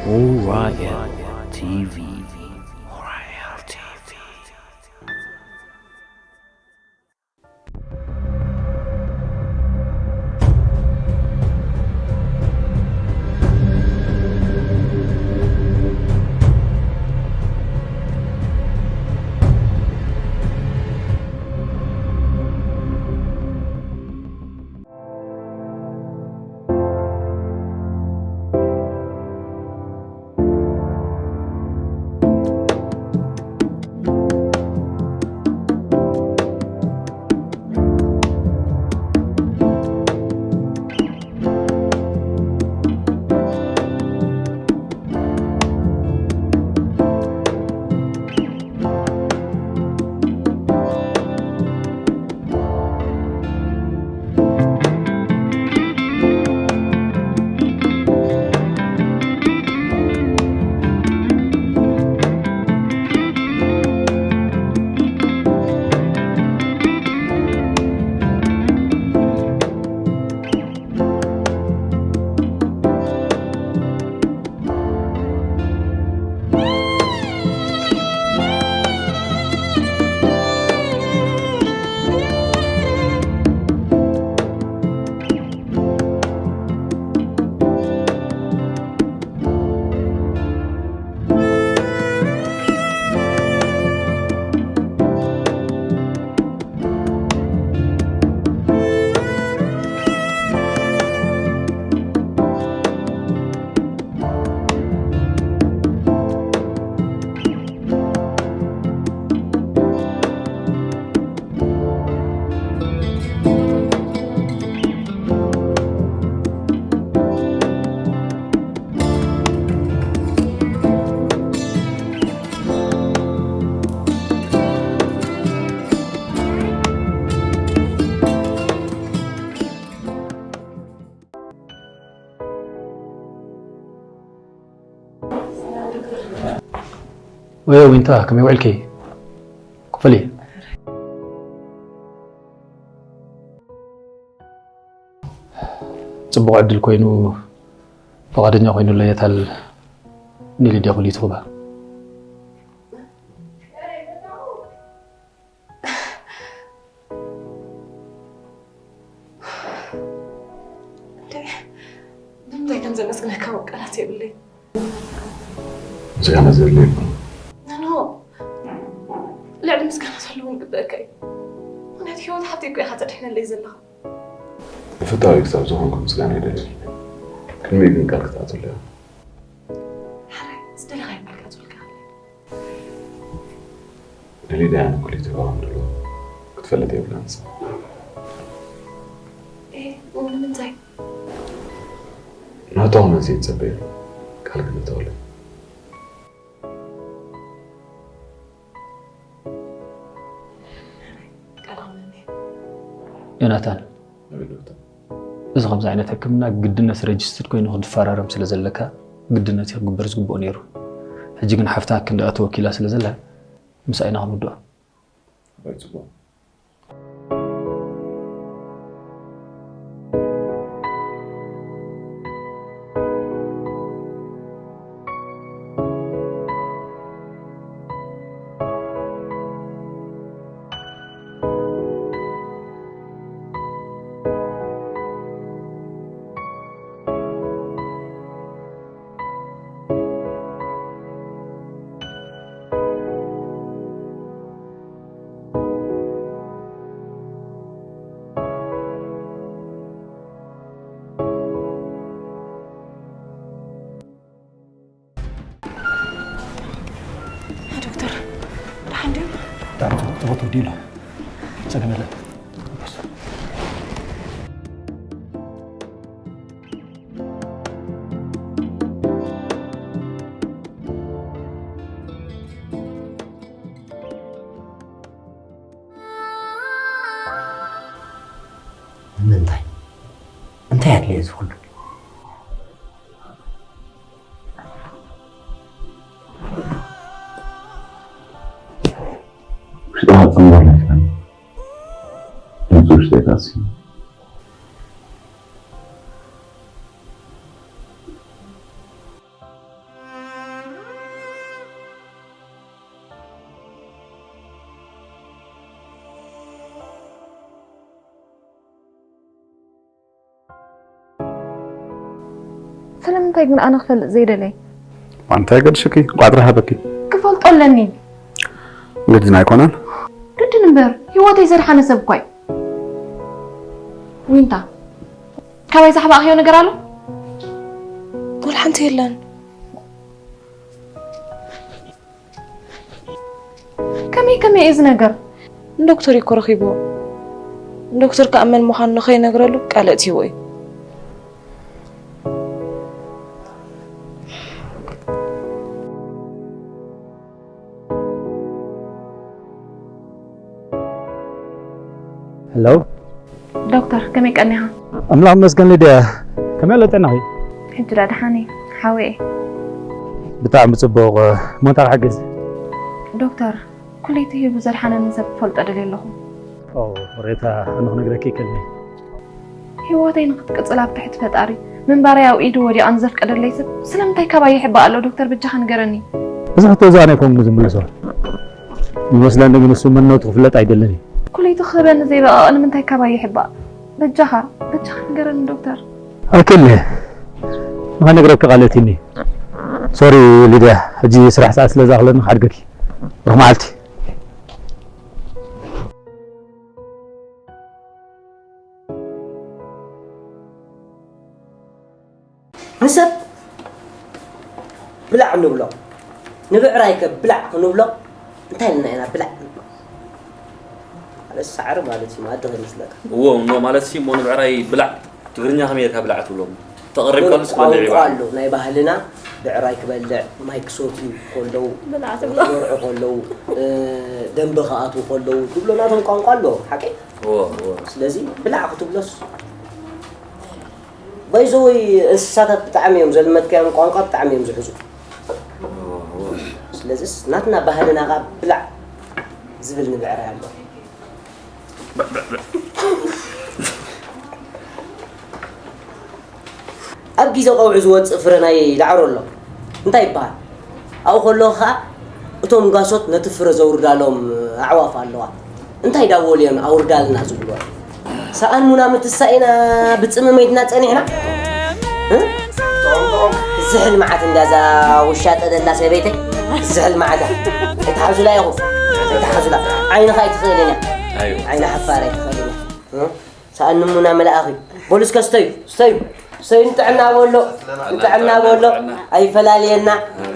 Orion T V. Orion T V. ወይ ዊንታ፣ ከመይ ውዕልኪ? ክፈሊ። ጽቡቕ ዕድል ኮይኑ፣ ፍቓደኛ ኮይኑ ለየታል ንሊድያ ኩሊቱ ክባ። እንዴ፣ ንምንታይ ከም ዘመስግነካ እውን ቃላት የብለይ። ምስጋና ዘድልዮ ይኮነ። ኖ፣ ኖ፣ ልዕሊ ምስጋና ዘለዎም ግበአካ እዩ። ምኽንያቱ ህይወት ሓብተይ እኮ ኢኻ ተድሕነለይ ዘለኻ። ተፈታዊ ክሳብ ዝኾንኩ ምስጋና ይደሊ። ቅድሚኡ ግን ቃል ክትኣትወሉ እያ። ሕራይ፣ ዝደለኻዮ ቃል ክኣትወልካ እኽእል እየ። ንሊድያ ንኩሊት ክህባ ከም ደለኹ ክትፈልጥ የብላን። ንሳ ኤ፣ ንምንታይ? ናቶ መልሲ ይጸበ እየ። ቃል ክነተወለ። ቃል ክነኒ። ዮናታን፣ ኣቤት ዶክተር። እዚ ከምዚ ዓይነት ሕክምና ግድነት ረጅስትድ ኮይኑ ክትፈራረም ስለ ዘለካ ግድነት እዩ ክግበር ዝግብኦ ነይሩ። ሕጂ ግን ሓፍታ ክንድኣ ተወኪላ ስለ ዘላ ምስኣ ኢና ክንውድኦ። ኣይ፣ ጽቡቕ። ዶክተር፣ ደሓን ድዩ? ብጣዕሚ ጽቡቕ፣ ጽቡቕ ትወዲ ኣሎ። ጸገም የለን። ንምንታይ? እንታይ ኣድለየ እዚ ኩሉ? እምበር ኣይኮነን። ድምፂ ውሽጠይ ታሲ። ስለምንታይ ግን ኣነ ክፈልጥ ዘይደለይ? ኣንታይ ገድሽኪ? እንቋዕ ጥራሕ ሃበኪ። ክፈልጦ ኣለኒ። ግድን ኣይኮነን። ግድን እምበር፣ ህይወተይ ዘድሓነ ሰብ እኳ እዩ። ዊንታ፣ ካባይ ዝሓባእኽዮ ነገር ኣሎ? ወላ ሓንቲ የለን። ከመይ ከመይ እዩ እዚ ነገር? ንዶክተር እዩ እኮ ረኺብዎ። ንዶክተር ከኣ መን ምዃኑ ንኸይነግረሉ ቃል ኣእትይዎ እዩ። ሄሎ ዶክተር፣ ከመይ ቀኒኻ? ኣምላኽ ይመስገን ሊድያ፣ ከመይ ኣሎ ጥዕናኺ? ሕጂ ዳ ደሓን እየ ሓወየ። ብጣዕሚ ጽቡቕ። እሞ እንታይ ክሕግዝ? ዶክተር፣ ኩለይቲ ሂቡ ዘድሓነኒ ሰብ ክፈልጦ ደልየ ኣለኹ። ኦ ሬታ፣ ኣነ ክነግረኪ ይከልኒ። ህይወተይ ንክትቅጽል ኣብ ትሕቲ ፈጣሪ ምንባረይ ኣብ ኢዱ ወዲቓ ንዘፍቀደለይ ሰብ ስለምንታይ ካባይ ይሕባእ ኣሎ? ዶክተር፣ በጃኻ ንገረኒ። እዚ ሕቶ እዚ ኣነ ኣይኮንኩን ዝምልሶ። ይመስለኒ ግን እሱ መንነቱ ክፍለጥ ኣይደልን እዩ። ኩለይቲ ክህበኒ ዘይበቐቐ ንምንታይ ካባይ ይሕባእ? በጃኻ በጃኻ ንገረኒ ዶክተር። ኣክል ንኸነግረኪ ቃል ኣእትይኒ። ሶሪ ሊድያ፣ ሕጂ ስራሕ ሰዓት ስለ ዝኣኽለኒ ክሓድገኪ። ሩኽ መዓልቲ። ንሰብ ብላዕ ንብሎ፣ ንብዕራይከ ብላዕ ክንብሎ እንታይ ኢልና ኢና ብላዕ ንብሎ? ማለት ሳዕሪ ማለት እዩ፣ መኣዲ ከይመስለካ። እዎ እሞ ማለት ሲ እሞ ንብዕራይ ብላዕ ትግርኛ ከመይ ጌርካ ብላዕ ትብሎም? ተቐሪብካሉስ ክበልዕ ቋንቋ ይበሃል። ኣሎ ናይ ባህልና፣ ብዕራይ ክበልዕ፣ ማይ ክሰትዩ ከለዉ፣ ብላዕ ትብሎ። ክበርዑ ከለዉ፣ እ፣ ደንበ ክኣትዉ ከለዉ ትብሎ ናቶም ቋንቋ ኣለዎም፣ ሓቀይ? እዎ እዎ። ስለዚ ብላዕ ክትብሎስ ባይዘወይ እንስሳታት ብጣዕሚ እዮም ዘልመድካዮም ቋንቋ ብጣዕሚ እዮም ዝሕዙ። ስለዚስ ናትና ባህልና ካብ ብላዕ ዝብል ንብዕራይ ኣሎ። ኣብ ግዜ ቀውዒ ዝወፅእ ፍረ ናይ ዳዕሮ ኣሎ እንታይ ይበሃል? ኣብኡ ከለኹ ከዓ እቶም ጋሶት ነቲ ፍረ ዘውርዳሎም ኣዕዋፍ ኣለዋ እንታይ ዳበሉ እዮም ኣውርዳልና ዝብልዋ? ሰኣን ሙና ምትሳእ ኢና ብፅምመይትና ፀኒሕና። እ? ዝሕል መዓት እንዳ እዛ ውሻጠ ዘላ ሰበይተይ ዝሕል መዓት እያ። ኣይትሓዙላ ኢኹም ኣይትሓዙላ። ዓይንኻ ኣይትኽእልን እያ። ኣዩ ዓይኒ ሓፋር ኣይትኽእልን እያ። እ? ሰኣን ሙና መላእኺ በሉ እስከ ስተዩ ስተዩ ስተዩ ንጥዕና በሎ ንጥዕና በሎ ኣይፈላልየና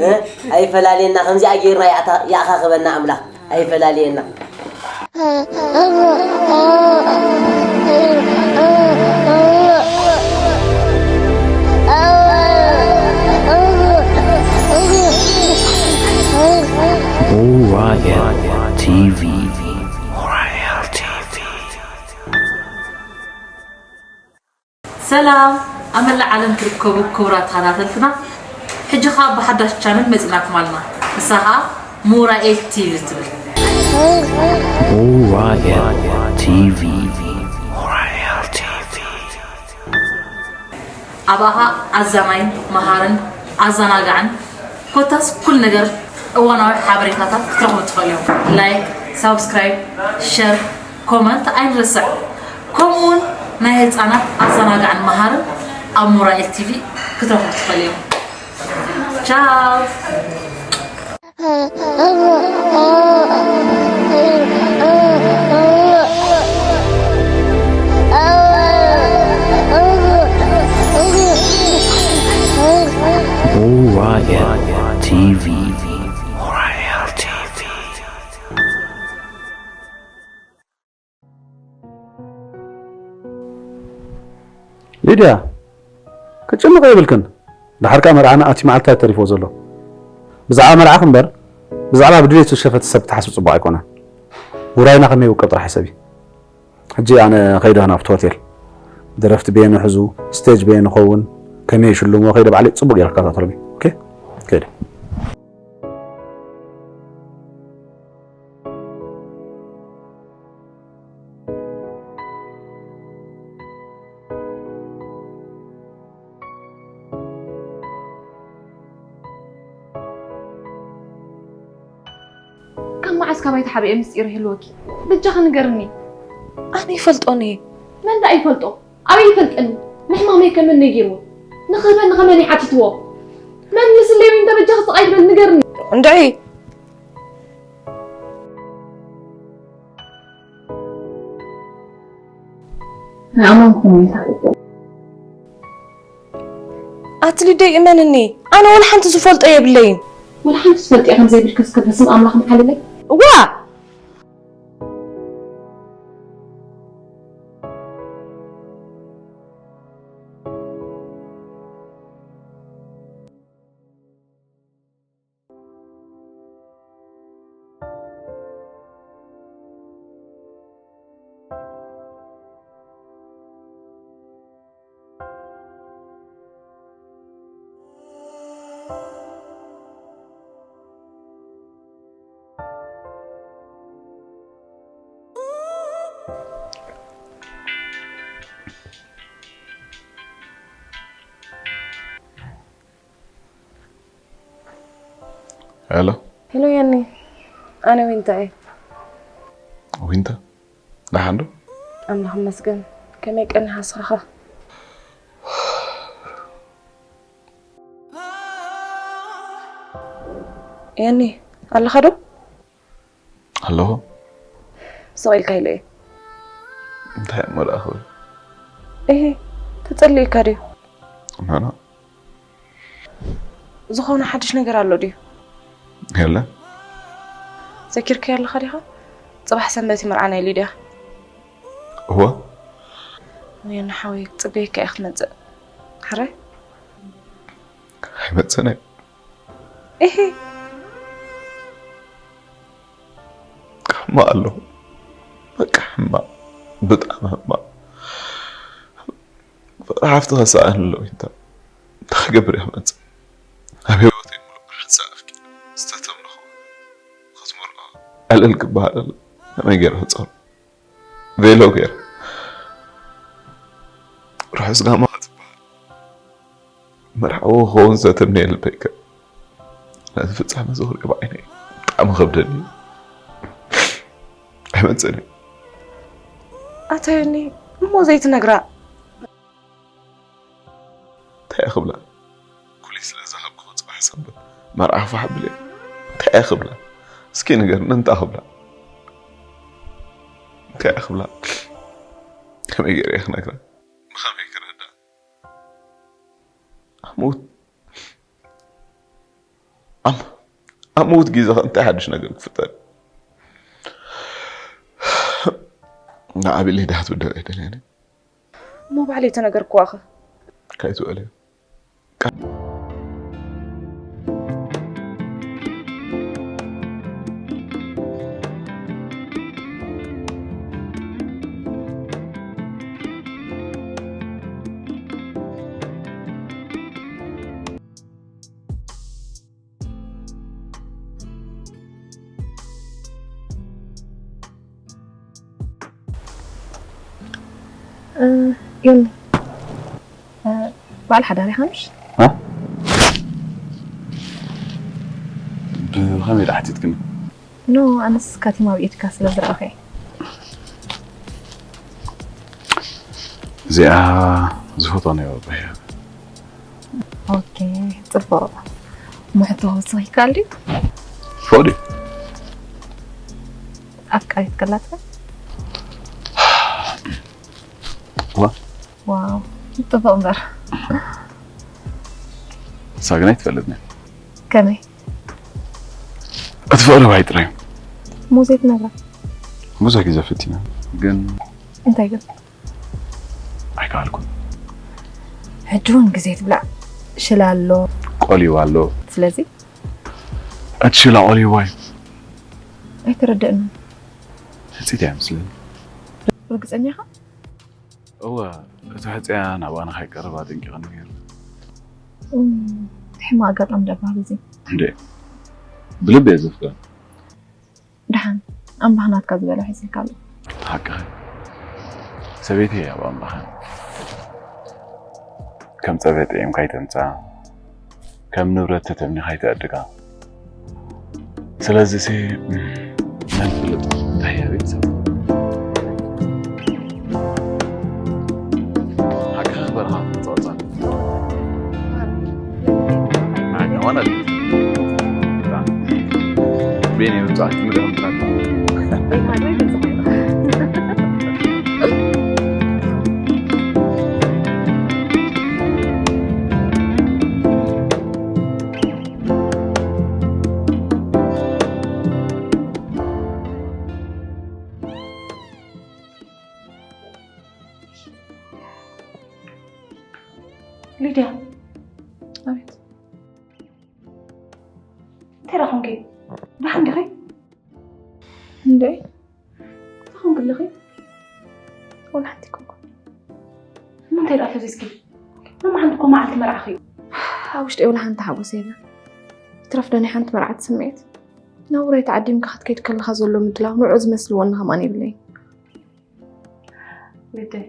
እ? ኣይፈላልየና ከምዚኣ ጌርና ይኣታ- ይኣኻኽበና ኣምላኽ ኣይፈላልየና። Orion T V. Orion T V. ሰላም ኣብ መላእ ዓለም ትርከቡ ክቡራት ተኸታተልትና፣ ሕጂ ኸኣ ብሓዳሽ ቻነል መጺናኩም ኣለና። ንሳ ኸኣ ሞራኤል ቲቪ ትብል። Orion T V. Orion T V. ኣብኣ ኸኣ ኣዛናይን መሃርን ኣዘናጋዕን ኮታስ ኩል ነገር እዋናዊ ሓበሬታታት ክትረኽቡ ትኽእሉ እዮም። ላይክ፣ ሳብስክራይብ፣ ሸር፣ ኮመንት ኣይንረስዕ። ከምኡ እውን ናይ ህፃናት ኣዘናጋዕን መሃርን ኣብ ሞራኤል ቲቪ ክትረኽቡ ትኽእሉ እዮም። ቻው። Orion T V. Orion T V. ሊድያ፣ ክትጭነቕ የብልክን። ድሓር ከኣ መርዓና ኣቲ መዓልታ ተሪፎ ዘሎ። ብዛዕባ መርዓኽ እምበር ብዛዕባ ብድሌት ዝሸፈተ ሰብ ክትሓስብ ጽቡቕ ኣይኮነን። ውራይና ከመይ ይውቀብ ጥራሕ ሕሰቢ። ሕጂ ኣነ ከይደ ናብቲ ሆቴል። ደረፍቲ በየን ይሕዙ፣ ስቴጅ በየን ይኸውን፣ ከመይ ይሽልምዎ ከይደ ባዕለይ ጽቡቕ ገይረ ክከታተሎም እየ። ኦኬ? ከይደ። ሓስ ካባይ ተሓቢኤ ምስጢር ይህልወኪ። በጃኺ ንገርኒ። ኣነ ይፈልጦን እየ። መን ደኣ ይፈልጦ? ኣበይ ይፈልጠኒ? ንሕማመይ ከመን ነጊርዎ? ንኽህበኒ ከመን ይሓትትዎ? መን ምስለይ ወይ እንተ በጃኺ ስቕ ኣይትበል ንገርኒ። እንድዒ ንኣማንኩም ኢልካ ኣቲ ሊደይ እመንኒ ኣነ ወላ ሓንቲ ዝፈልጦ የብለይን። ወላ ሓንቲ ትፈልጥያ ከም ዘይብልኪ እስከ ብስም ኣምላኽ ምሓልለይ። እዋ ሄሎ ሄሎ ያኒ ኣነ ዊንታ እየ። ዊንታ ደሓን ዶ? ኣምላኽ ይመስገን። ከመይ ቀኒኻ ስራኻ? ያኒ ኣለኻ ዶ? ኣለኹ። ስቕ ኢልካ ኢለ እየ። እንታይ እሞ ደኣ ክብል? እሂ ተጸሊእካ ድዩ? ናና ዝኾነ ሓድሽ ነገር ኣሎ ድዩ? የለን። ዘኪርካዮ ኣለኻ ዲኻ? ጽባሕ ሰንበት እዩ መርዓ ናይ ሊድያ። እወ። ወያነ ሓወይ ክጽበየካ እየ ክትመጽእ። ሕራይ? ኣይመጽእን እየ። እሂ ሕማቕ ኣለኹ። በቃ ሕማቕ። ብጣዕሚ ሕማቕ። ፍቕሪ ሓፍቲ ከሰኣኒ ኣሎ ዊንታ። እንታይ ክገብር እየ ክመጽእ? ኣብ ህይወተይ ምሉእ ብሓንሳእ ኣፍቂረ ዝተተምለኹ ክትምርዖ ዕልል ክበሃል ኣሎ። ከመይ ገይረ ክጸሩ? ቬሎ ገይረ ርሑስ ጋማ ክትበሃል መርዓዊ ክኸውን ዘተምነየ ልበይ ከ ነዚ ፍጻመ እዚ ክሪኦ ብዓይነይ ብጣዕሚ ከብደኒ እዩ። ኣይመጽእን እዩ። ኣታ ዮኒ እሞ ዘይትነግራ? እንታይ እየ ክብላ? ኩሊ ስለ ዝሃብኩ ጽባሕ ሰንበት መርዓ ክፋሕ ብል እየ። እንታይ እየ ክብላ? እስኪ ንገርኒ እንታይ ክብላ? እንታይ እየ ክብላ? ከመይ ገይረ እየ ክነግራ? ብኸመይ ክረዳ? ኣብ ምውት ኣብ ኣብ ምውት ግዜ ከ እንታይ ሓድሽ ነገር ክፍጠር? ንዓብ ኢለይ ድኣ ክትብደል ኣይደልያን እየ። እሞ ባዕለይ ተነገርክዋኸ? ካይትውዕል እየ። ዮኒ በዓል ሓዳር ኢኻ ምሽ? ብኸመይ ዳ ሓቲትክኒ? ኖ ኣነስ ካቲማ ኣብ ኢድካ ስለ ዝረኣኹ እየ። እዚኣ ዝፈትዋ ናይ ባባ ህያብ። ኦኬ ጽቡቕ። እሞ ሕቶ ክውስኽ ይከኣል ድዩ? ፎዲ ኣፍቃሪት ከላትካ? ዋ ዋው ጽቡቕ እምበር። ንሳ ግን ኣይትፈልጥን እያ። ከመይ? እቲ ፍቕሪ ባይ ጥራይ እዩ። እሞ ዘይትነግራ? ብዙሕ ግዜ ፈቲና ግን እንታይ ግን? ኣይከኣልኩን። ሕጂ እውን ግዜ ትብላዕ ሽላ ኣሎ። ቆልዩ ኣሎ። ስለዚ እቲ ሽላ ቆልዩዋ እዩ። ኣይተረደእንን። ህፅይቲ ኣይመስለኒ። ርግፀኛ ኢኻ? እወ፣ እቲ ሕፅያ ናብኣ ንኸይቀርብ ኣጠንቂቐኒ ነይሩ። እም፣ ሕማቕ ኣጋጣሚ ደኣ ባህል እዚ። እንዴ፣ ብልቢ እየ ዘፍቅራ። ደሓን ኣምላኽ ናትካ ዝበሎ ሒዝልካ ኣሎ። ሓቅኺ። ሰበይቲ እያ ኣብ ኣምላኻ። ከም ፀበ ጥዒምካ ኣይተምፅኣ፣ ከም ንብረት ተተምኒኻ ኣይተዕድጋ። ስለዚ ሲ ኣይፈልጥ እንታይ እያ ቤተሰብ ሓቂ በረኻ ትመፃወፃ ንዓና ዋና ቤት ቤን የምፃ ምድር ምትናት ሊድያ ኣቤት እንታይ ደኣ ኮንኪ ደሓን ዲኺ እንዴ እንታይ ኮንኪ ኣለኺ ወላ ሓንቲ ኮንኩ እሞ እንታይ ደኣ ፈዚዝኪ ሎሚ ሓንቲ እኮ መዓልቲ መርዓኺ እዩ ኣብ ውሽጢ ወላ ሓንቲ ሓጎስ የለን ትረፍ ዶ ናይ ሓንቲ መርዓት ስምዒት ናብራይ ተዓዲምካ ክትከይድ ከለኻ ዘሎ ምድላው ንዑ ዝመስልወኒ ከማን የብለይ ግደይ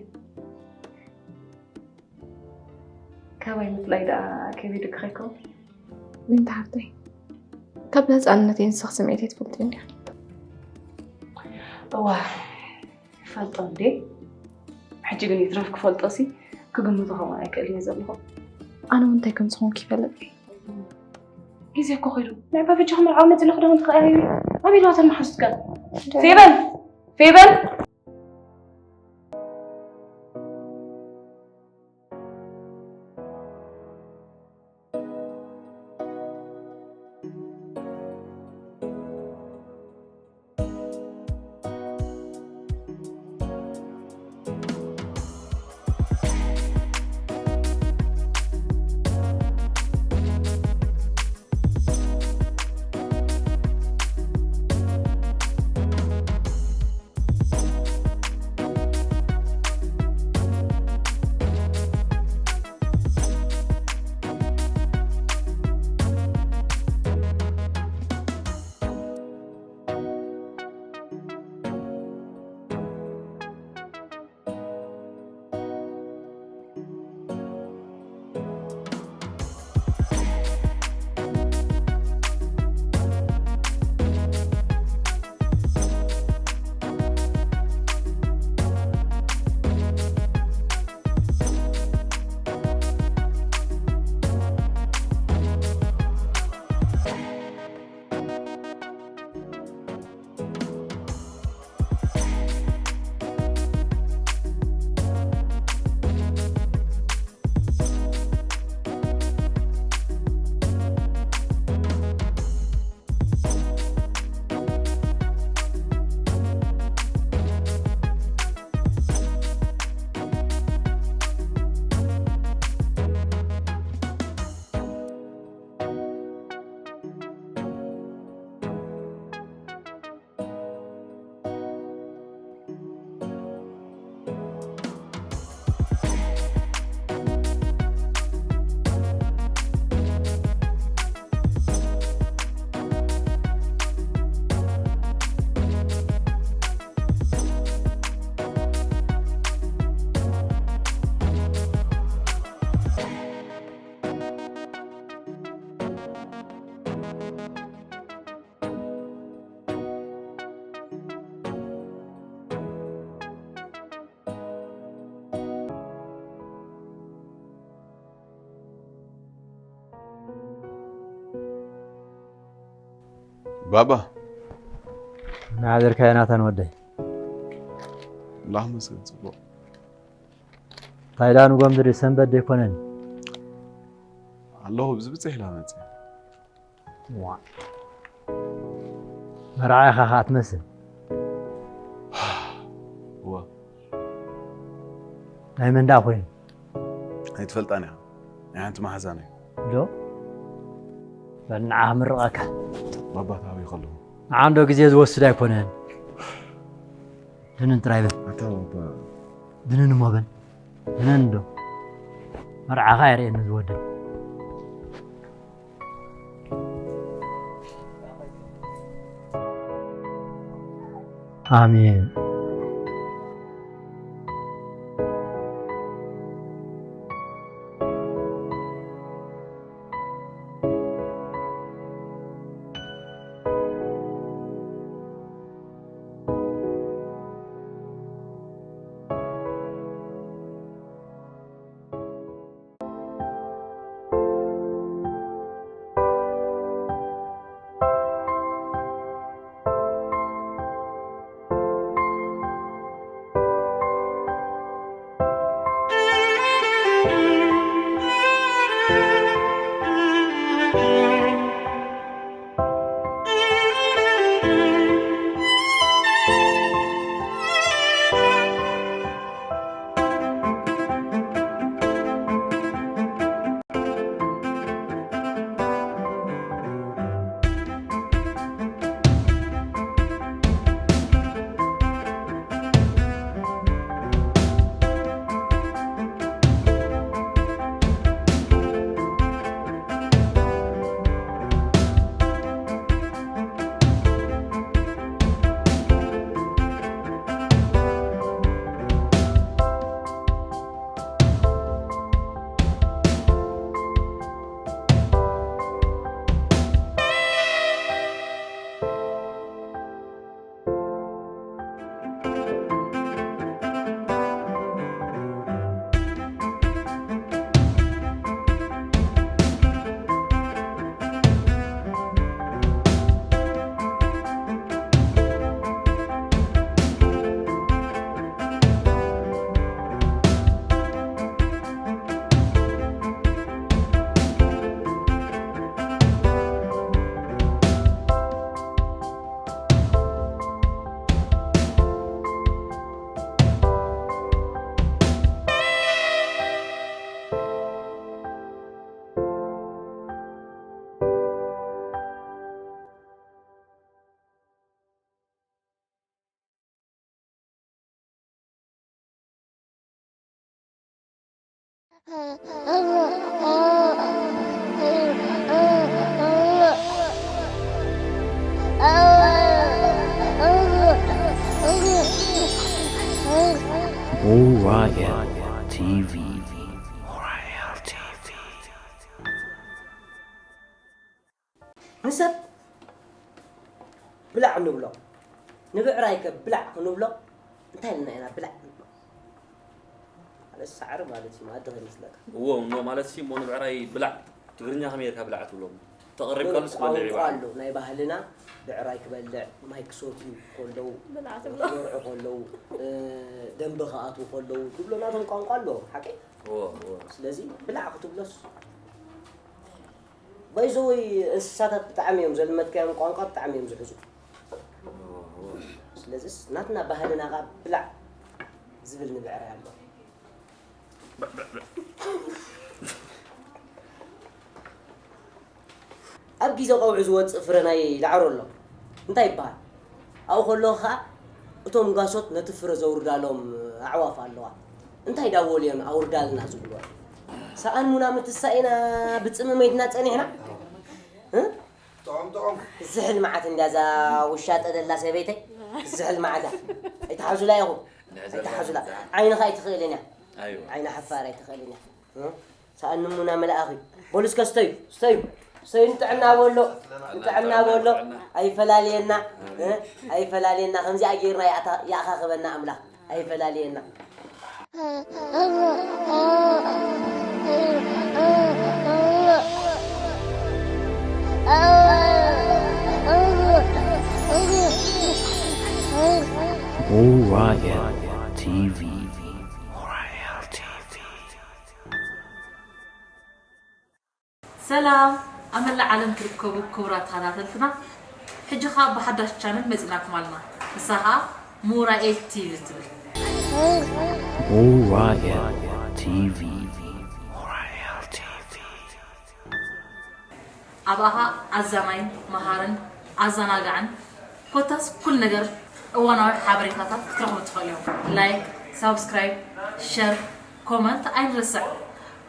ካባይ ምፍላይ ደኣ ከቢድኪ ከይከውን ዊንታ ሓፍተይ ካብ ብህፃንነት እየ ንስኽ ስምዒት ኣይትፈልጥዮ እንዲያ እዋ ይፈልጦ እንዴ ሕጂ ግን ይትረፍ ክፈልጦ ሲ ክግምቶ ከማን ኣይክእል እየ ዘለኹ ኣነ እውን እንታይ ከም ዝኾንኩ ይፈልጥ ግዜ እኮ ኸይዱ ናይ ባበጃ ክምርዓው መፅእ ለኽዳውንቲ ከቀያይሩ ኣበይ ኣለዋ ተን መሓዙትካ ፌበን ፌበን ባባ እናሓደርካዮ ናታን ወደይ ላህ መስገን ፅቡቕ ታይዳ ንጎምድሪ ሰንበት ደይኮነን ኣለኹ ብዝብፅሕ ኢላ መፅእ መርዓ ኢኻ ከዓ ትመስል እዋ ናይ መን ደኣ ኮይኑ ኣይትፈልጣን ኢኻ ናይ ሓንቲ መሓዛን እዩ ዶ በል ንዓ ክምርቐካ ባባ ታበይ ከለኹ ንዓ እንዶ ግዜ ዝወስድ ኣይኮነን ድንን ጥራይ በል ኣታ ባባ ድንን እሞ በል ድንን እንዶ መርዓኻ የርእየኒ ዝወደል ኣሜን Orion T V. Orion T V. ንሰብ ብላዕ ንብሎ፣ ንብዕራይ ከ ብላዕ ክንብሎ እንታይ ኢልና ኢና ብላዕ ንብሎ? ማለት ሳዕሪ ማለት እዩ፣ መኣዲ ከይመስለካ። እዎ፣ እሞ ማለት ሲ፣ እሞ ንብዕራይ ብላዕ፣ ትግርኛ ከመይ ጌርካ ብላዕ ትብሎ? ተቐሪብካሉስ ክበልዕ ቋንቋ ይበሃል። ኣሎ፣ ናይ ባህልና ብዕራይ ክበልዕ፣ ማይ ክሰትዩ ከለዉ፣ ብላዕ ትብሎ። ክበልዑ ከለዉ፣ እ፣ ደንበ ክኣትዉ ከለዉ ትብሎ፣ ናቶም ቋንቋ ኣለዎም፣ ሓቀይ? እዎ፣ እዎ። ስለዚ ብላዕ ክትብሎስ፣ ባይዘወይ እንስሳታት ብጣዕሚ እዮም፣ ዘልመድካዮም ቋንቋ ብጣዕሚ እዮም ዝሕዙ። እዎ፣ እዎ። ስለዚስ ናትና ባህልና ኸዓ ብላዕ ዝብል ንብዕራይ ኣሎ። ኣብ ግዜ ቀውዒ ዝወጽእ ፍረ ናይ ዳዕሮ ኣሎ። እንታይ ይበሃል? ኣብኡ ከለኹ ኸኣ እቶም ጓሶት ነቲ ፍረ ዘውርዳሎም ኣዕዋፍ ኣለዋ። እንታይ ዳበሉ እዮም ኣውርዳልና ዝብልዋ? ሰኣን ሙና ምትሳእ ኢና ብጽምኢ መይትና ጸኒሕና? እ? ጥዑም፣ ጥዑም። ዝሕል መዓት እንድያ እዛ ውሻጠ ደላ ሰበይተይ። ዝሕል መዓት እያ። ኣይትሓዙላ ኢኹም። ንዕዘብ ኣይትሓዙላ። ንዕዘብ። ዓይንኻ ኣይትኽእልን እያ። ኣይዋ። ዓይኒ ሓፋር ኣይትኽእልን እያ። እ? ሰኣን ሙና መልኣኺ። በሉ እስከ ስተዩ፣ ስተዩ። ስተዩ ንጥዕና በሎ። ንጥዕና በሎ። ጥዕና። ኣይፈላልየና። እ? ኣይፈላልየና። ከምዚኣ ጌርና ይኣታ-፣ ይኣኻኽበና ኣምላኽ። ኣይፈላልየና። Orion T V. Orion T V. ሰላም ኣብ መላእ ዓለም ትርከቡ ክቡራት ተኸታተልትና፣ ሕጂ ኸኣ ብሓዳሽ ቻነል መጺእናኩም ኣለና። ንሳ ኸኣ ሙራኤል ቲቪ ትብል። Orion T V. Orion T V. ኣብኣ ኸኣ ኣዛናይን መሃርን ኣዘናጋዕን ኮታስ ኩሉ ነገር እዋናዊ ሓበሬታታት ክትረኽቡ ትኽእሉ እዮም። ላይክ፣ ሳብስክራይብ፣ ሸር፣ ኮመንት ኣይንረስዕ።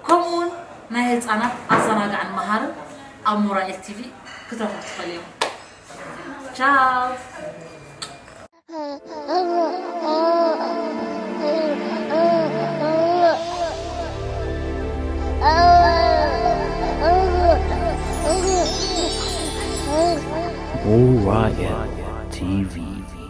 ከምኡውን ናይ ህፃናት ኣዘናጋዕን መሃርን ኣብ ሞራኤል ቲቪ ክትረኽቡ ትኽእሉ እዮም። ቻው። Orion T V.